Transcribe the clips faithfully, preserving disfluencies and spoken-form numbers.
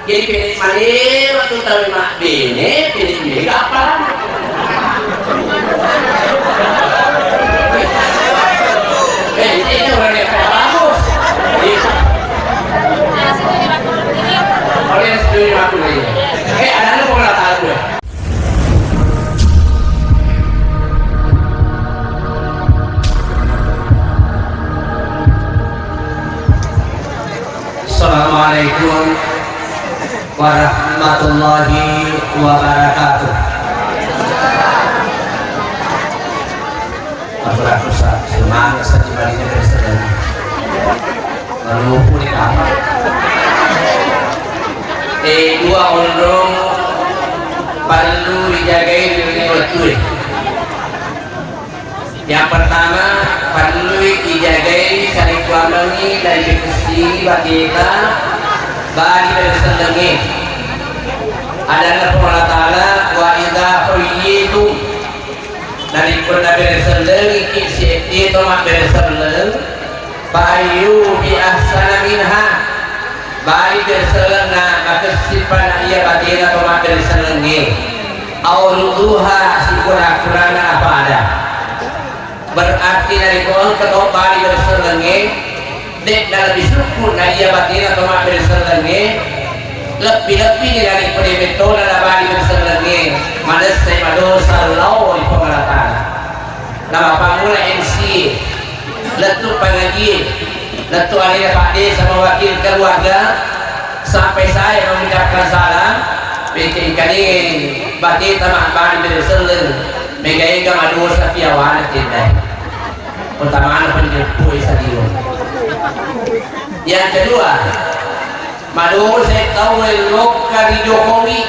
Jadi pede malewa tu tau mabbene, pede mega apa? Eh, itu orang yang kaya bagus. Iya. Orang yang setuju aku ini. Eh, ada lu mau tahu ya? Assalamualaikum warahmatullahi wabarakatuh. Aku rasa semangat saja balinya dari sana. Malupu di kamar. Eh, dua onrong perlu dijagai di waktu. Yang pertama, perlu dijagai saling kuamangi dari besi bateta bagi dari sendengi. Adanna Allah Ta'ala, wa idza huyyitum, dari pernah beresendengi ki si to mak beresendeng, Fa ayyu bi ahsana minha, bali beresellenna makessippa na iya batena to mabberesellengnge. Au rudduha, sikura-kurana apa ada. Berarti narekko engka to bali beresellengnge, de'na lebbi sukku na iya batena to mabberesellengnge, lebbi-lebbi ni narekko de mettona na bali beresellengnge, manessai madosa lao ri Puang Allah Ta'ala. Namappamula M C, lettu pangajié, lettu alena Pak Desa mewakili keluarga, sampai saya mengucapkan salam, pekengkalingai bateta mabbali bereselleng, mega-ega madosa piawana tendai. Utamana penjeppué saliweng. Yang kedua, madosa tau lokka ri Jokowi.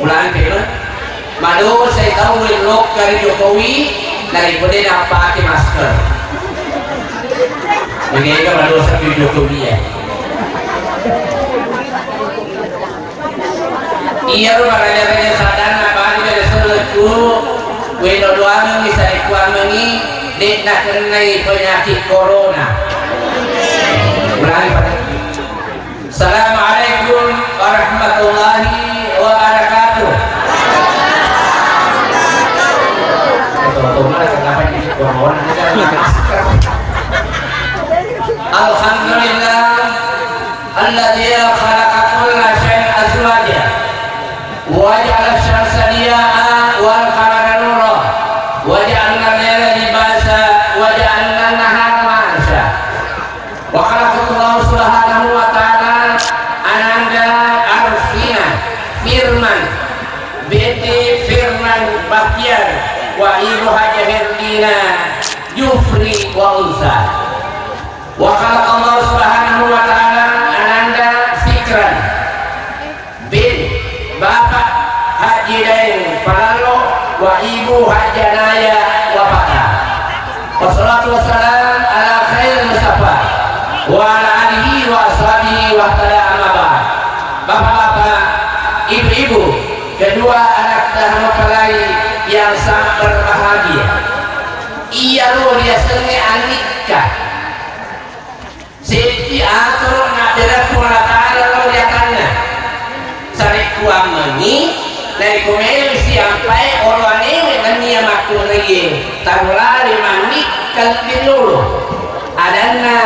Ulangi, Pak. Madosai tau lokka ri Jokowi, narekko de nappake masker. Mega-ega madosa ri Jokowi, ya. Iyaro maraja-raja sadanna bali dari selleku, weno doangengngi, sarekkuangengngi, de nakennai penyakit corona. Ulangi, Pak. Assalamualaikum warahmatullahi wabarakatuh. Alhamdulillah, alladzi khalaqa kulla syai'in azwaja, wa ja'ala asy-syamsa diya'an wal qamara nura, wa ja'alna al-laila libasa, wa ja'alna an-nahara ma'asya. Wa khalaqallahu subhanahu wa ta'ala ananda Arfina Firman binti Firman Bahtiar wa Ibu Hajah Herlina Jufri wa Unsa. Wa khalaqallahu subhanahu wa ta'ala ananda Fikran bin Bapak Haji Daeng Palallo wa Ibu Hajah Naya Wapata. Wassalatu wassalam ala khair Mustafa wa ala alihi wa ashabihi wa tada, amma ba'd. Bapak-bapak, ibu-ibu, kedua anak dan mempelai yang sangat berbahagia. Iyaro riasengnge annikka. Seddi atoro nabbere Puang Allah Ta'ala lao ri atanna. Sarekkuammengngi, narekko melo siampai oloanewe nennia makkunraie, taro lale mannikka lebbi lolo. Adanna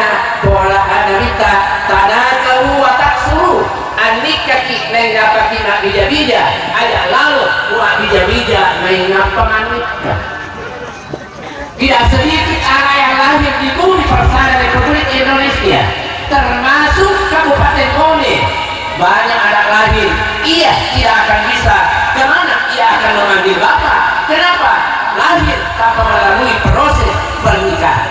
Puang Allah, Nabitta, tanakahu wa taksuru, annikkaki nainapaki mabbija-bija, aja lalo mabbija-bija nainappa mannikka. Tidak sedikit anak yang lahir di bumi persada Republik Indonesia, termasuk Kabupaten Bone. Banyak anak lahir, ia tidak akan bisa kemana ia akan memanggil bapak. Kenapa? Lahir tanpa melalui proses pernikahan.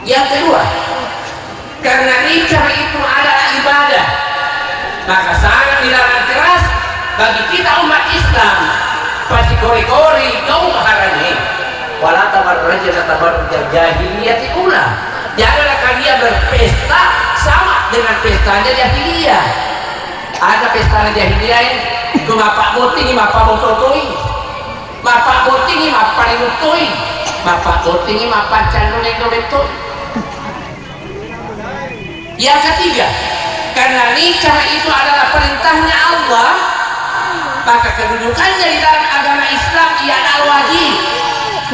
Yang kedua, karena nikah itu adalah ibadah, maka sangat dilarang keras bagi kita umat Islam, pasikori-kori kaum maharani, wala tabarrajna tabarrujal jahiliyati ula. Janganlah kalian berpesta sama dengan pestanya jahiliyah. Ada pesta jahiliyah, eh? Itu mappabbottingi, mappabbototoi. Mappabbottingi, mapparinutoi, mappabbottingi, mappaccang dole-dole toi. Yang ketiga, karena nikah itu adalah perintahnya Allah, maka kedudukannya di dalam agama Islam ialah wajib.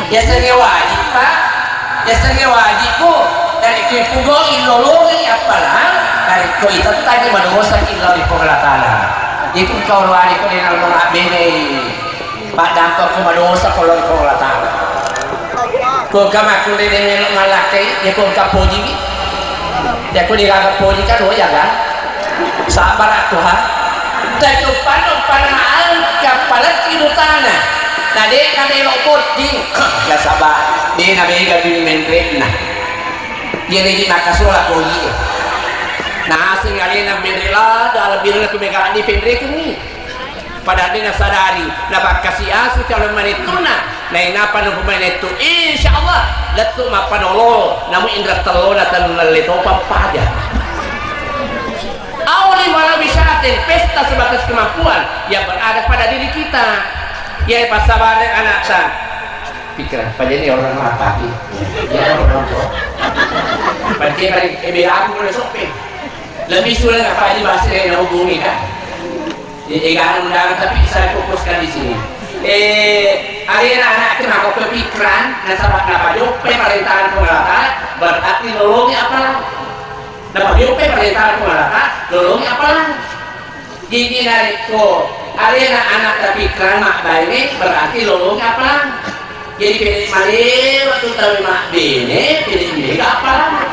Biasanya wajib, Pak. Biasanya wajib, Bu. Dari kui pugau ilolongi apalah, dari kui tetap di madosa illa di Puang Allah Ta'ala. Itu kau wajib kau dengan Allah bene. Paddampekko madosa ko lao ri Puang Allah Ta'ala. Ko engka makkunrai de' melo' mallakkai, ya ko engka pojiwi. Ya ko de'gaga poji kan, oh ya kan? Sabar atuh, ha. Tajuppanno panna engka palekki dutana. Na de' na melo' botting. Nasaba' de' na mega duni menre'na. Iya negi makkasola poji. Naseng alena menre' lada, lebbi na tu mega ni penre'kenni. Padahal de' nasadari, napakkasi asu calon manettunna, nainappa nupamainettu, insya Allah, lettu mappanololo, namu inra tellona tennelle topa mpaja. Auli malam bisaten, pesta sebatas kemampuan yang berada pada diri kita. Ya, passabareng anakta. Pikiran, pajani orang rapati. Ya, orang tua. Pajani, eh, bela aku boleh sopeng. Lebih sulit apa aja bahasa yang hubungi kan? E, egana undangan, tapi saya fokuskan di sini. Eh, alena anak kenapa kepikiran, nasaba' napajoppai parentahan Puang Allah Ta'ala, berarti lolongi apalang. Napajoppai parentahan Puang Allah Ta'ala, lolongi apalang. Jadi narekko alena anak kepikiran mak baine, berarti lolongi apalang. Jadi pede' malewa tu tau mabbene, pede' mega apa?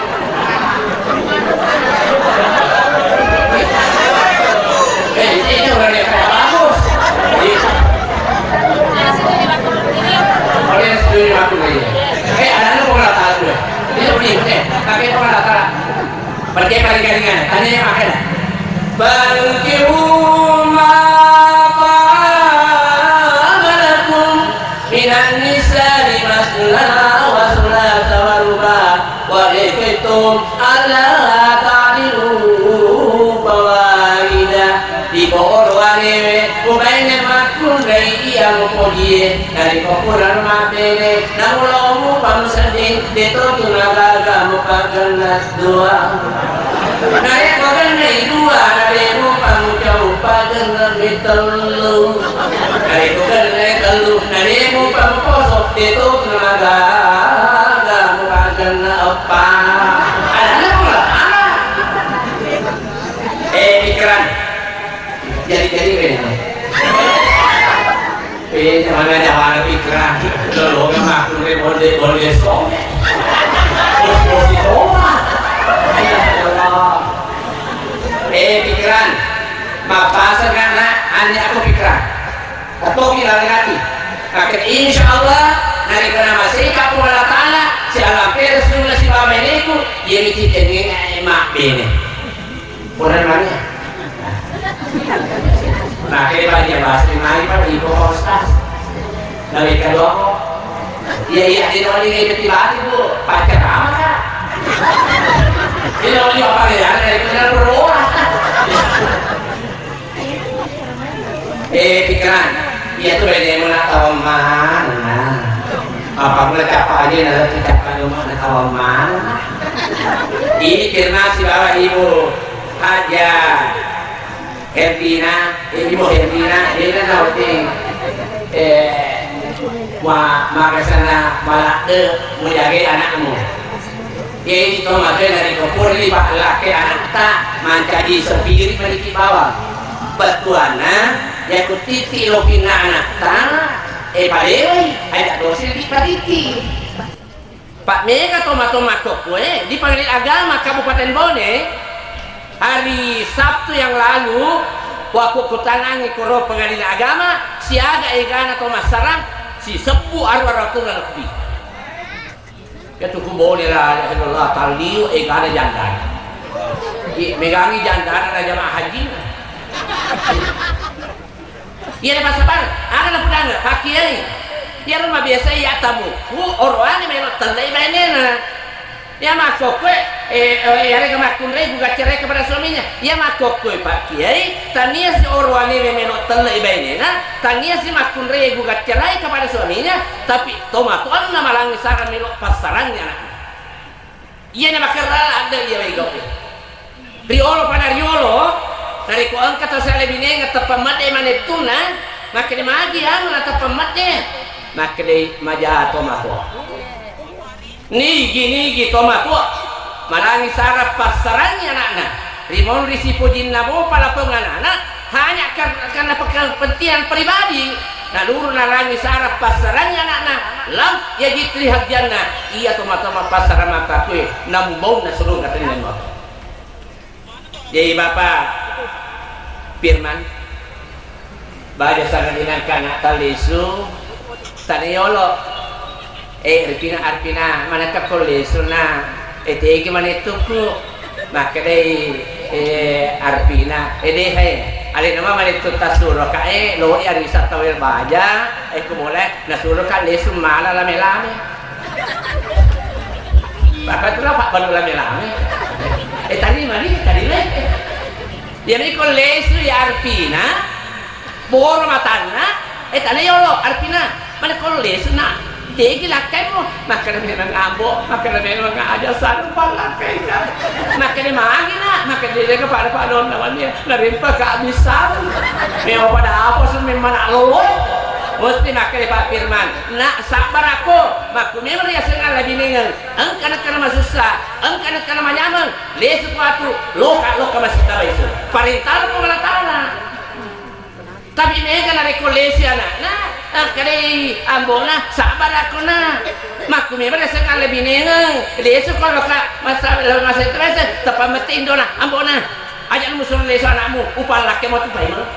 Eh, itu orang yang kaya bagus. Iya. Orang yang setuju aku, iya. Eh, ada lu pengacara tuh. Itu penting, eh, pakai pengacara. Perché paling ringan, tanya yang makan. Fankihu ma taba lakum minan nisa'i masna wa thulatha wa ruba', wa in khiftum alla ta'dilu fawahida. Iko orowanewe, ubaine makkunrai iya mupojie, narekko purano mabbene, namulo mupa musedding, de'to tu nagaga mupakenna dua. Narekko gennai dua, na de' mupa mucau, pagenna mi tellu. Narekko gennai tellu, na de' mupa muposo, de'to tu nagaga mupakenna eppa. Adanna pura. Eh, pikiran. Jadi-jadi bene. Bene mana jawana pikiran. Lolongi makkunrai bonde-bonde some. Bos-bosi toma. Ya Allah. Eh, pikiran. Mappaseng anak, anne aku pikiran. Katoki lalengati. Maka insya Allah, narekko namaseka Puang Allah Ta'ala, sialampe Rasulullah sibawa baineku, iya micitengeng mabbene. Purana mania. Nah, hebat dia bahasa mari pada ibu Pak Ustaz. Nabi kedua kok. Iya, iya, dia tahu ini tiba-tiba, Bu. Pacar apa, Kak? Dia tahu ini apa ya? Dari kenal berdoa. Eh, pikiran. Iya tu bainemu na tawang mana? Apa mula capa aja na capa lu na tawang mana? Ini firman sibawa Ibu Haja Herdina, eh, Ibu Herdina, dia kan tahu ting. Eh, wa magasana malade mujagai anakmu. Jadi tomatoe narekko purani pallakke anatta mancaji sepiri maliki bawang. Bettuanna, yakko titi lokinna anatta, e palewai, aja dosi dipatiti. Pak mega tomatoe makkokkoe di Pengadilan Agama Kabupaten Bone, hari Sabtu yang lalu, wakku kutanangi koro Pengadilan Agama, siaga egana to massarang, sisebbu aru-aru atuna lebbi. Iya tu ku Bone la ilaha illallah, talliu egana jandana. Iya, megangi jandana na jamaah haji. Iya na pasapar, aga na pudanga, pakkiai. Iya ro mabiasa iya tamu. Ku oroane melo tellei bainena. Iya makkokkoe, eh, eh, iyarega makkunrai gugat cerai kepada suaminya. Iya makkokkoe, Pak Kiai, tania si oroane melo tellei bainena, tania si makkunrai gugat cerai kepada suaminya, tapi tomatoanna malangi sarang melo passarangi anakna. Iyana makerrala adda iya mai gau'e. Riolo pada riolo, narekko engka tau sialebinengeng teppa medde manettunna, makkeda magi anu na teppa medde, makkeda maja tomatoa. Nigi-nigi tomatoa, malangi sara passarangi anakna, rimonri sipojinna mopa lapong anakna, hanya kar-, karena kepentingan pribadi, naluru nalangi sara passarangi anakna, lam yajid rihal jannah, iya tomatoa mapassara makkakue, namubaunna surga tennian. Jadi Bapak Firman, baja sangadinna engka anakta lesu, tania yolo. Eh, Arpina, Arpina, manakka ko lesu na? Eh, tegi manettukku. Makkedai, eh, Arpina, eh, de hai. Alena ma manettu tasuro ka, eh, lo iya risa tawel baja, eh, ko boleh, nasuro ka lesu mala lame-lame. Bapak tu lah Pak baru lame-lame. Eh, tadi mani, tadi le. Jadi ko lesu ya Arpina, boro matanna, eh, tania yolo Arpina, mana ko lesu na, tegi lakkaimu, makkeda memang ambo, makkeda memang aja sanu pallakkaika, makkeda magi na, makkeda de pada pada onna mani, narimpa ka abisang, meo pada apa su memang nak lolo, mesti makkeda Pak Firman, nak sabar aku, makku memang riaseng alebinengeng, engka nakkana masussa, engka nakkana manyameng, lesu kuatu, loka-loka masita lesu. Parentana Puang Allah Taala. Tapi mega narekko lesu anakna, ah, kadai ambona, sabar akona. Makku memang riaseng alebinengeng, lesu ko loka masa, masa itu masa, teppa mette indona, ambona. Aja musuh lesu anakmu, upallakkai mo tu paimeng.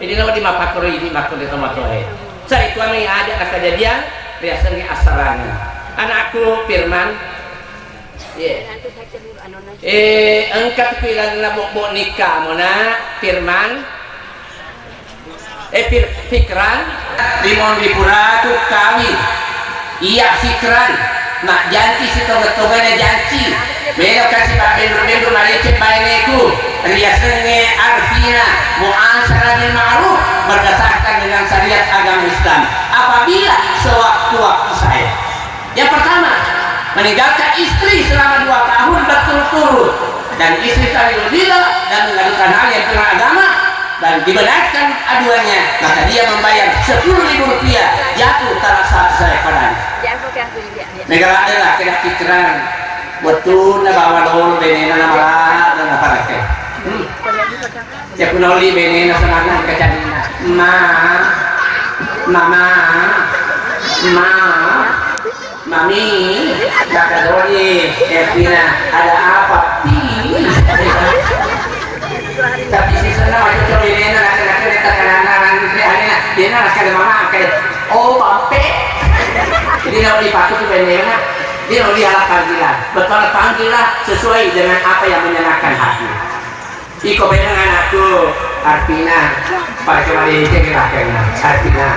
Jadi nawa di mapakkoro idi makkunrai tomatoae. Sari tuami aja na kejadian, riasengnge assarangan. Anakku Firman, Iya. Eh, engka tu ilalenna bobbo nikka mona, Firman. Eh, Fir-, Fikran. Rimon ripuraku kawing. Iya Fikran. Majjanci sitongeng-tongengna janci. Melo kasi pabbenru-benru maleceng baeneku. Riasengnge Arfina. Muasyarah bil ma'ruf berdasarkan dengan syariat agama Islam. Apabila sewaktu-waktu saya Yang pertama, meninggalkan istri selama dua tahun berturut-turut. Dan istri tadi rela dan mengadukan hal yang kurang agama dan dibenarkan aduannya, maka dia membayar sepuluh ribu rupiah jatuh talak sah saya padanya. Mega ladde lakkena Fikran, wettunna bawa lolo benena namala dan apa lakke. Hmm. Iya, punna oli benena semangat engka caddina. Ma, mama, ma, mami, kata doi, eh, Pina, ada apa, Pi? Tapi si senna macam tu benena, laki-laki, dia tak kenal, dia nak kata mama, kata, oh, bampe. Jadi, nak oli pakai tu benena, dia nak oli alat panggilan. Betul panggilan sesuai dengan apa yang menyenangkan hati. Iko beneng anakku, Arpina, pada kembali ke lakkainna, Arpina.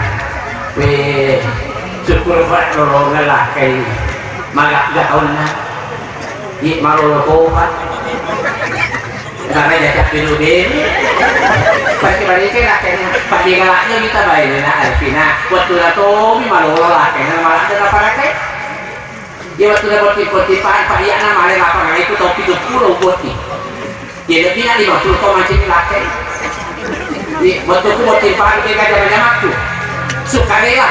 We, syukur buat lolongan lakkai. Maga ga taunna. Ye malolo topa. Karena jajak dulu deh. Pada kembali ke lakkainna, pada galaknya kita baik na Arpina. Waktu na tomi malolo lakkainna, malah ada apa lakkai? Iya, wettu na botting-botting pa, pa iyana male lapangan itu tau pitu pulo botting. Iya, lebih na lima puluh ko mancing lakkai. Iya, wettu ku botting pa, dia kan jama-jamakku. Sukarela.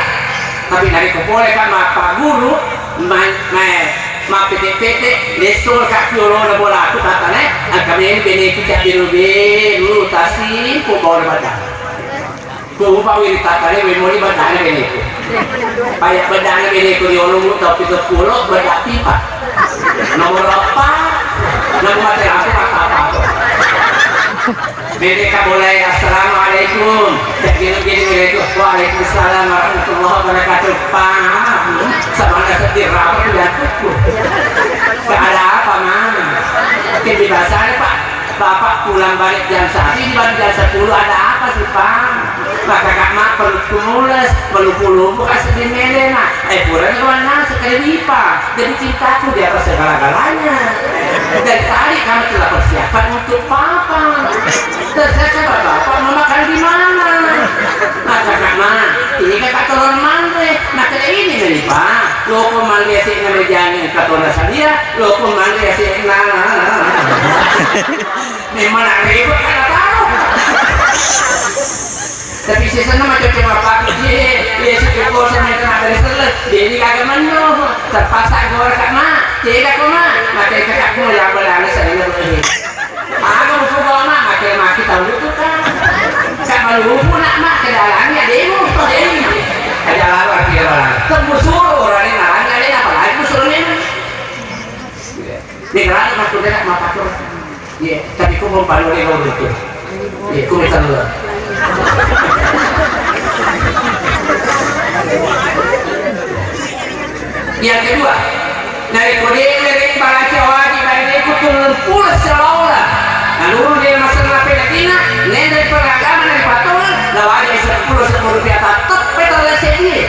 Tapi narekko pole ka mappaguru, ma-, ma-, mappete-pete, lesso ka kiolona bola aku tatane, angka meni beneku cak beru-beru, tasimpu bawa pada. Ku upa wiri tattale we moli beddana beneku. Paya beddana beneku riolo mu tau pitu pulo bedda pipa. Nomor empat. Nomor mate aku kata apa? Bene ka boleh, assalamualaikum. Jadi bene bene ku, waalaikumsalam warahmatullahi wabarakatuh. Pak, sama ada sedih apa tuh jatuhku? Gak ada apa, Mang. Mungkin biasa aja, Pak. Bapak pulang balik jam satu, ini baru jam sepuluh, ada apa sih, Pak? Maka Kak Mak perutku mules, melupu-lupu kasih di melena. Eh, pura nih kawan nasi kali lipat. Jadi cintaku di atas segala-galanya. Dari tadi kamu telah persiapan untuk Papa. Terserah coba Bapak mau makan di mana? Maka Kak Mak, ini kakak turun mangre. Maka ini nih, Pak. Loko mangre sih ngambil jangan kata orang salia. Loko mangre ase'na. Memang nak ribet kan tau. Tapi sisana macam-macam apa tu je. Dia sudah kau sama kena dari sebelah. Dia ni kagak mano. Terpaksa gua kat mak. Cek aku mak. Macam cakap aku ya boleh alasan ini boleh. Aga musuh gua mak. Macam maki tahu tu kan. Kak malu pun nak mak kedalannya demo. Demo. Ada apa dia balang. Tembus suruh orang ni nalangnya dia apa lagi musuh ni. Iya. Di mana aku tidak mau takut. Iya, tapi ku mau palu di gua itu. Iya, ku minta dulu. Yang kedua, dari kode dari baca wajib dari ku tulleng puluh seolah. Lalu dia masalah pedatina, nende peragama dari patungan, lalu wajib sepuluh sepuluh rupiah tetap petal sedih.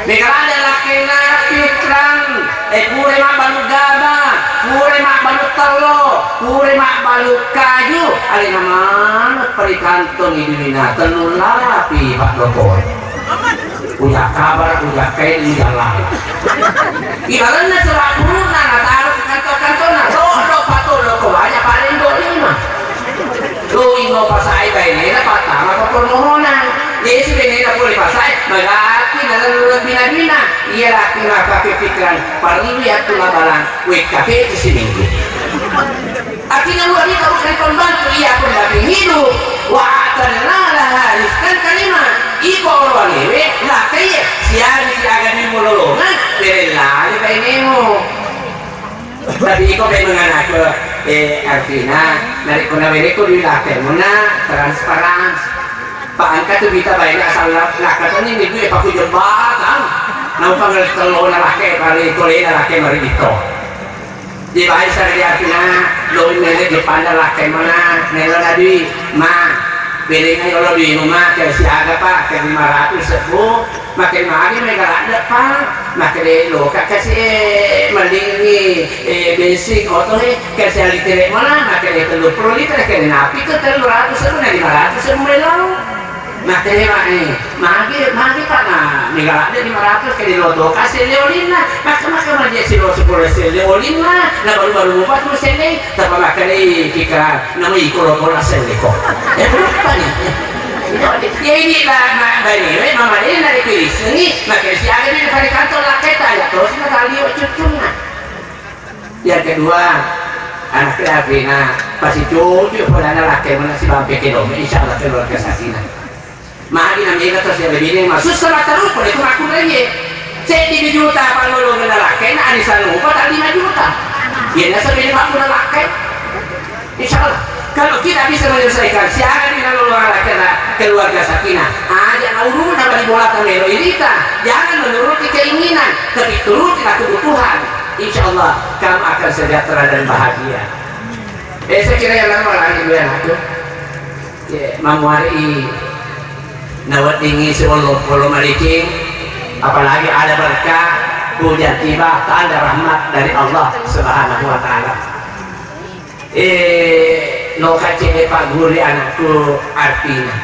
Mega ladde lakkenna Pitrang, eh, pura mabbalu gaba, pura mabbalu tello, pura mabbalu kaju, alena maneng parikantongi duina tellu lapi Pak Dokter. Uja kabar, uja kain, uja lain. Ilalenna sura puruna nataro ke kantor-kantorna, todo Pak Todo ko banyak paling dua lima. Lo ino pasai bainena pattama ko permohonan. Yesu bainena pole pasai, magatti dalam lebih nabina. Iya laki maka kepikiran, parellu yattu labalang, W K P itu seminggu. Artinya luar biasa bukan pembantu, iya pun lagi hidup. Wa atanna laha rizqan karima. Iko orowanewe, laki siaga siaga di mulolongan, berelali bainemu. Tapi iko memang anakku, eh, Arvina, narekko nawerekko ri lakkaimuna transparan. Pa engka tu bita baine asal la-, lakkatoni ni due paku jembatan. Naupang tellona lakkai, pale tolena lakkai mariditto. Di bae sare di Arvina, lo mele di panda lakkaimuna, nelo na dui, ma, belenga yolo duimu ma, ke siaga pa, ke lima ratus sebbu, Makkeda magi mega ladde, Pak? Makkeda loka kasi, eh, mellingi, eh, bensin oto, eh, kasi alitere mana? Makkeda telluppulo liter, kede napi ke tellu ratus ewu na lima ratus ewu melo. Makkeda ma, eh, magi, magi Pak na mega ladde lima ratus kede loto kasi le olinna. Maka, maka maje silo sepuluh sele olinna, na baru-baru mupa tu sele, tapa makkeda pikiran. Namo iko lo kola selleko. Eh, berapa nih? Ya, ini lah, ma-, bani, eh, mama ini dari Kristen nih, makai siaga di depan kantor lah, kita ya, terus kita lihat cucunya. Yang kedua, anak Rina, pasti cucu, pada anak laki mana si bampe ke dome, insya Allah keluarga sakinah. Magi na mega to siaga bine masussa matteru pole ko makkunraie. Seddi juta pallolongeng nalakkainna, arisan upa ta lima juta. Iyanna sebene makkunralakkai. Insya Allah, kalau kita bisa menyelesaikan siaga di nalolongeng nalakkainna, keluarga sakinah, aja naurunna bali bola tamelo irita, jangan menuruti keinginan, tapi turutilah kebutuhan. Insya Allah, kamu akan sejahtera dan bahagia. Eh, saya kira yang lama lagi dua anakku. Ye, mammuarii naweddingngi siollo-ollo madeceng, apalagi ada berkah, hujan tiba, tanda rahmat dari Allah Subhanahu wa Ta'ala. Eh, loka cedde pagguru anakku Arvina.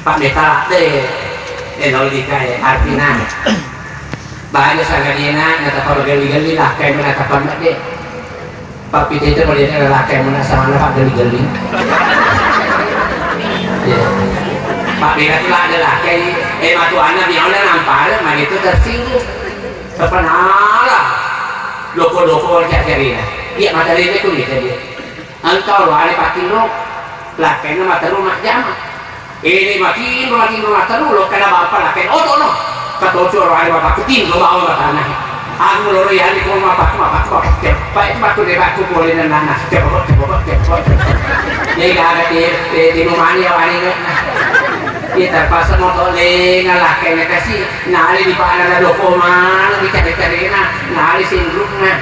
Pak Meta, eh, eh, nolika, eh, Arvina. Baja sagadena, natappa magelli-gelli, lakkai, natappa medde. Pappitete modena lakkai muna samana paggelli-gelli. Iya. Pabbela tu ladde lakkai, eh, matuanna biaona nampare, magi tu tersinggung. Sepenala. Loko-loko wala cari-carina. Iya, mata lele ku nita dia. Engka roane patinro, lakkainna mataru majjama. Ele matinro, matinro mataru, lokkana bappa lakkainna otono. Katoco roane bapakku tinro bawa matana. Aku loro yani ko mapakku, mapakku, mapakku. Pai itu makku de bakku pole nana. Cepopok, cepopok, cepopok, cepopok. Jadi gak ada di, di, di rumah ni awani. Kita pas motor le ngalakkainna kasi, nali di pakna doko mana, di cari-carina, nali sindrukna.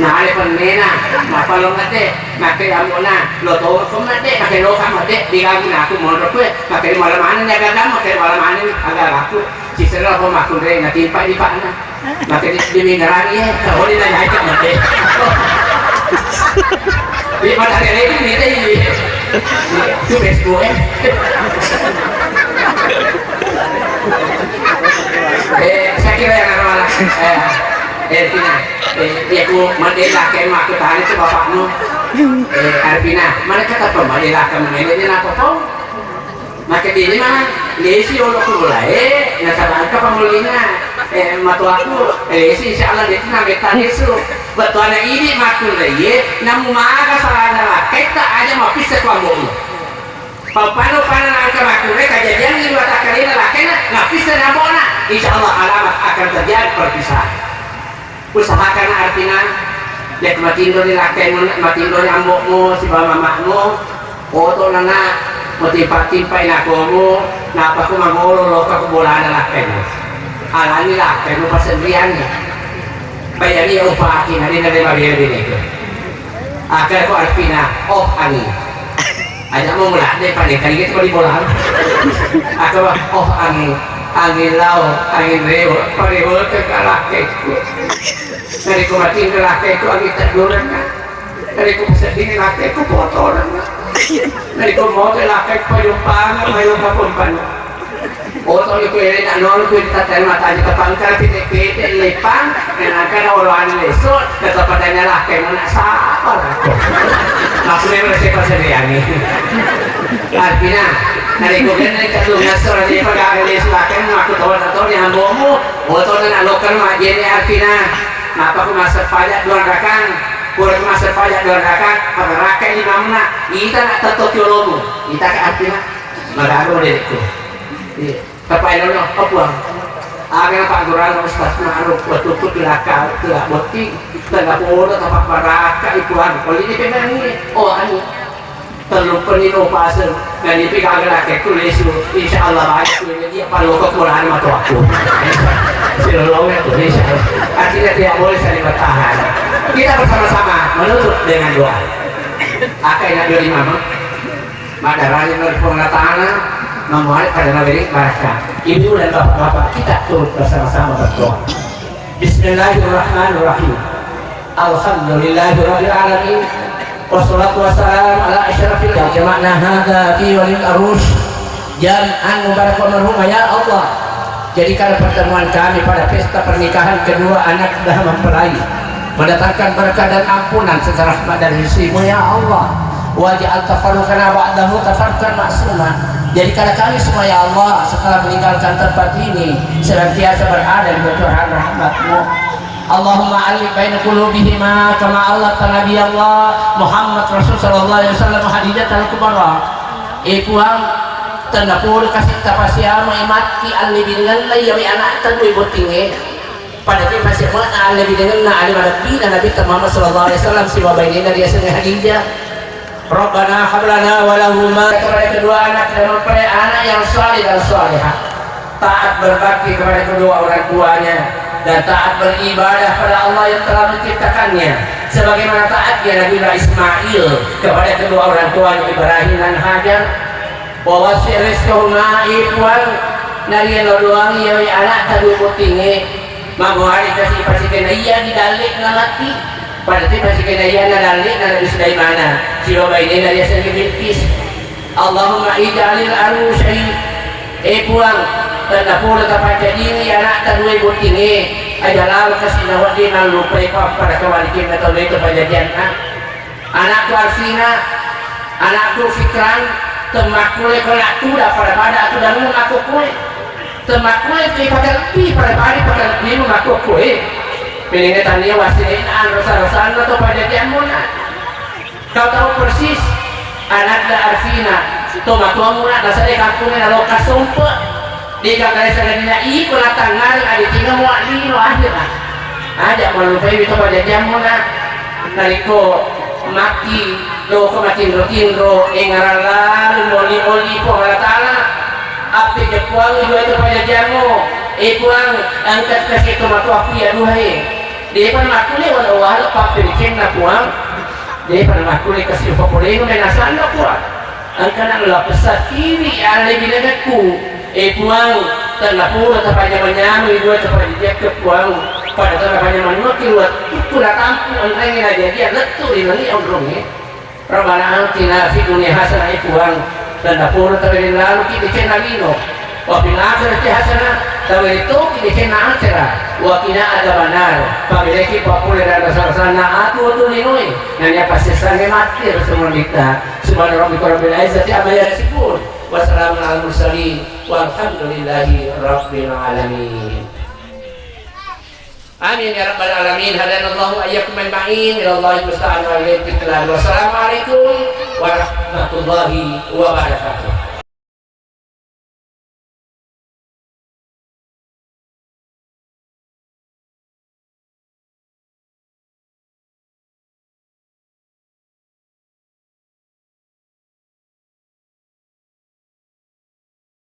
Nale pennena, nappa lo mate, makke ambo'na, lo tongko mate, makke loka mate, diganggu naku monro kue, makke mala maneng ni agagamu, makke mala maneng ni agagaku. Sisera ko makkunrai, natimpa di pakna. Makke di, di minggarani, eh, kawali na nyajak mate. Di mata lele ni, ni, ni, tu Facebook, eh. Eh, saya kira yang ada malah, eh. Eh, Arpina, eh, iya ku madde lakkaimmu, makkutana tu bapakmu. Eh, Arpina, mana kata pemade lakkaimmu, ini apa kau? Maka dia mah, lesi olo ku bola, eh, nasaba engka pamulina. Eh, matuaku, eh, lesi insya Allah dia tu nambetta lesu. Betul anak ini makku lagi, namu maga salana lakkaitta aja mapissa ku ambo'mu. Pappano-pano nangka makkunrai kajadian ri watakkalena lakkainna, napissani ambo'na, insya Allah alamat akan terjadi perpisahan. Usahakan Arpina, yakko matinroni lakkaimmu, matinroni ambo'mu sibawa mama'mu, oto nana, mutimpa-timpai nakomu, nappa ku magolo loka ku bolana lakkaimmu. Alani lakkaimmu pasenrianni. Bayani upaki, nadina de mabela bineku. Akar ko Arpina, oh angin. Aja mau mulak deh, pada kali gitu di bola. Aku mah, oh angin, angin laut, angin rewo, parewo ke lakkaikku. Dari ku mati ke lakkaikku, angin tak dorang kan. Dari ku sedih lakkaikku, potongan kan. Dari ku mau ke lakkaikku, payung pangan, payung kapun pangan. Oto ni kuwi nak nol kuwi tatai mata aja tapangkar pete-pete lepang, nangka na oroane leso, kata padanya lakkaimmu nak sabar aku. Maksudnya mereka pasal yani. Arpina, nari kuwi nak katu ngasor di pagare leso lakkaimmu, aku tahu tahu ni ambomu, oto nak lokal majene Arpina. Napa ku masa pajak dua rakang, pura ku masa pajak dua rakang, apa rakai di mamna, ita nak tato kiolomu, ita ke Arpina, magaru dekku. Iya. Tapailolo, oh Puang. Aga paggurang Ustaz Ma'ruf, wettukku tilaka, tila botting, tengah podo, tapak baraka, i Puang. Oli ni penani, oh anu. Tellu penino paseng, dan ipi gaga lakkaikku lesu, insya Allah banyak tu, jadi apa lo kekurangan matu aku. Silolongnya tu, insya Allah. Artinya tidak boleh saling bertahan. Kita bersama-sama menutup dengan doa. Akai nak dari mama. Madarani dari Puang Allah Ta'ala, memuat pada Nabi Barakah. Ibu dan bapak-bapak, kita turut bersama-sama berdoa. Bismillahirrahmanirrahim. Alhamdulillahirabbil alamin. Wassalatu wassalam ala asyrafil jama'na hadza fi walil arus. Jam'an mubarak wa marhuma, ya Allah. Jadikan pertemuan kami pada pesta pernikahan kedua anak dah mempelai. Mendatangkan berkah dan ampunan serta rahmat dari sisimu, ya Allah. Waj'al tafarruqana ba'dahu tafarruqan ma'suma. Jadikanlah kami semua, ya Allah, setelah meninggalkan tempat ini, senantiasa berada di lingkungan rahmatmu. Allahumma allif baina qulubihima kama allafta Nabi Allah Muhammad Rasul sallallahu alaihi wasallam Khadijatal Kubra. Eh Puang, tennapodo kasi tapasiama matti allibingenna iyawe anakta dua bottingnge. Pada tu pasiamana allibingenna ali malebbina Nabi Muhammad sallallahu alaihi wasallam sibawa bainena riasengnge Khadijah. Rabbana hab lana wa lahuma, kepada kedua anak dan mempelai anak yang saleh dan salehah, taat berbakti kepada kedua orang tuanya dan taat beribadah pada Allah yang telah menciptakannya, sebagaimana taatnya Nabiullah Ismail kepada kedua orang tuanya Ibrahim dan Hajar. Wa wasi rizqahuma, eh Puang, nariano doangi yawe anakta dua bottingnge. Mamuari kasi pasikenaiya di dalle'na matti, pada tu pasikenaiyanna dalle'na Nabi Sulaimana sibawa bainena riasengnge Bilqis. Allahumma ij'alil arusai, eh Puang, tennapodo tapancajingi anakta dua bottingnge, aja lao kasi nawedding nallupai pappada kawalikenna tau itu pajajianna. Anakku Arsina, anakku Fikran, temmakkuleko nattuda pada-pada atudangmu makkukkoe. Temmakkuleko ipakalebbi pada-pada ipakalebbimu makkukkoe. Penengnge tania wassele'na anrasa-rasanna to pajajiammuna. Kau tahu persis anakda Arsina, tomatoammuna nasare kampungna naloka sompe. Degaga sangadinna iko natangngareng adecenga muaddino akhirna. Aja mallupai wito pajajiammuna. Narekko matti loko matinro-tinro, engarang lalu moli-oli Puang Allah Ta'ala. Appe jeppuang dua itu pajajiammu. Eh Puang, engka kasi tomatoakku iya duhae. Depa makkulle wala-wala pappedecenna Puang. Depa makkulle kasi upapoleno menasanna Puang. Engkana lapessakkiwi alebinengekku. Eh Puang, tennapodo tapanyameng-nyameng dua tapajajiakke Puang. Pada tapanyameng-nyamengki dua tukku natampu enrengnge najajiang lettu ri nenni onrongnge. Rabbana atina fid dunya hasanah, eh Puang, tennapodo tapajajiang laluki decenna lino. Wa fil akhirati hasanah, tawe to ki decenna akhera, wa qina adzabannar, pabeleki papole dan rasa-rasanna atu-atu linoe, nanya pasessange mati rasul mendita. Subhana rabbika rabbil izzati amma yasifun, wa salamun alal mursalin, walhamdulillahi rabbil alamin. Amin ya rabbal alamin. Hadanallahu wa iyyakum ajma'in. Ilallahi musta'an wa ilaihi tiklan. Wassalamualaikum warahmatullahi wabarakatuh.